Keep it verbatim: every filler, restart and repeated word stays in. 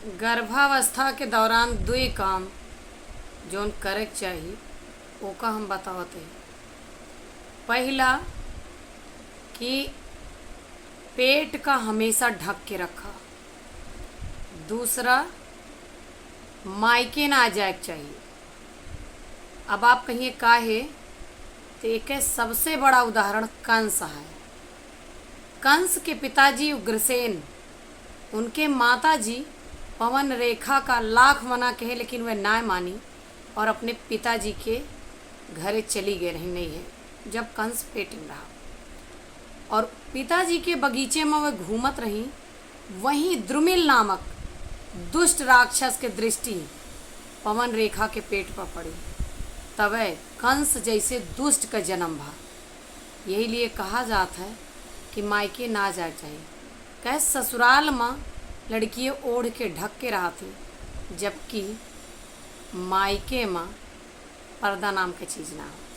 गर्भावस्था के दौरान दुई काम जौन करे के चाही, ओका हम बतावत हई। पहिला कि पेट का हमेशा ढक के रखा। दूसरा, मायके ना जाए के चाही। अब आप कहिए काहे, तो एके सबसे बड़ा उदाहरण कंस है। कंस के पिताजी उग्रसेन, उनके माताजी पवन रेखा का लाख मना कहे, लेकिन वह ना मानी और अपने पिताजी के घरे चली गए रही, नहीं है, जब कंस पेट में रहा। और पिताजी के बगीचे में वह घूमत रही, वहीं द्रुमिल नामक दुष्ट राक्षस के दृष्टि पवन रेखा के पेट पर पड़ी। तबे कंस जैसे दुष्ट का जन्म भा। यही लिए कहा जात है कि मायके ना जाए चाहिए, कहे ससुराल में लड़किए ओढ़ के ढक के रहत ही, जबकि मायके में पर्दा नाम के चीज ना हो।